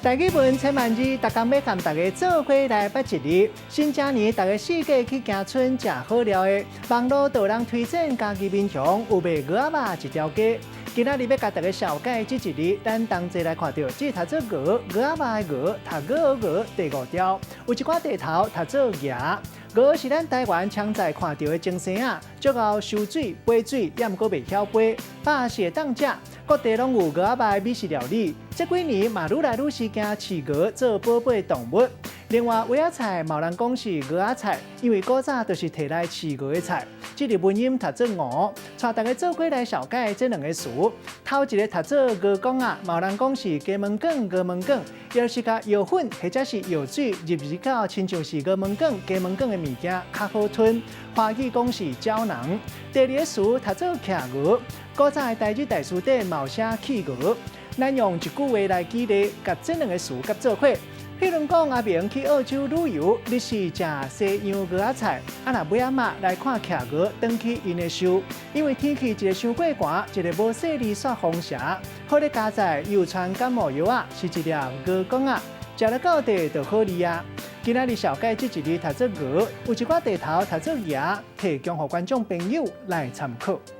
台語文千萬字，逐工欲共大家做伙來捌一字。新正年，大家四界去行村食好料的，網路就有人推薦嘉義民雄有賣蚵仔肉一條街。今仔日欲共大家紹介這一字，咱同齊來看著，這讀做鵝，蚵仔肉的鵝，讀鵝鵝第五調，有一寡地頭讀做牙。鵝是咱台灣常在看著的精生仔，足𠢕收水、飛水，也毋過袂曉飛，飽是會當食。各地攏有蚵仔肉的美食料理。這幾年嘛，愈來愈時興飼鵝做寶貝動物。另外，萵仔菜嘛有人講是鵝仔菜，因為古早就是提來飼鵝的菜。這個文音讀做鵝，帶大家做伙來紹介這兩个詞。頭一个讀做鵝公仔，嘛有人講是雞毛卷、鵝毛卷，要是共藥粉或者是藥水入入口，親像是鵝毛卷、雞毛卷的物件較好吞。華語講是膠囊。第二個詞讀做企鵝，古早的台語大辭典嘛有寫企鵝。咱用一句話來舉例，共這兩个詞結做伙。譬如講，阿明去澳洲旅遊，日時食西洋蚵仔菜，啊若尾仔仔來看企鵝，轉去𪜶的岫，因為天氣一个傷過寒，一个無細膩煞風邪，好咧佳哉又傳感冒藥仔，是一粒鵝公仔，食了到底就好利啊。今仔日紹介這一字讀做鵝，有一寡地頭讀做牙，提供予觀眾朋友來參考。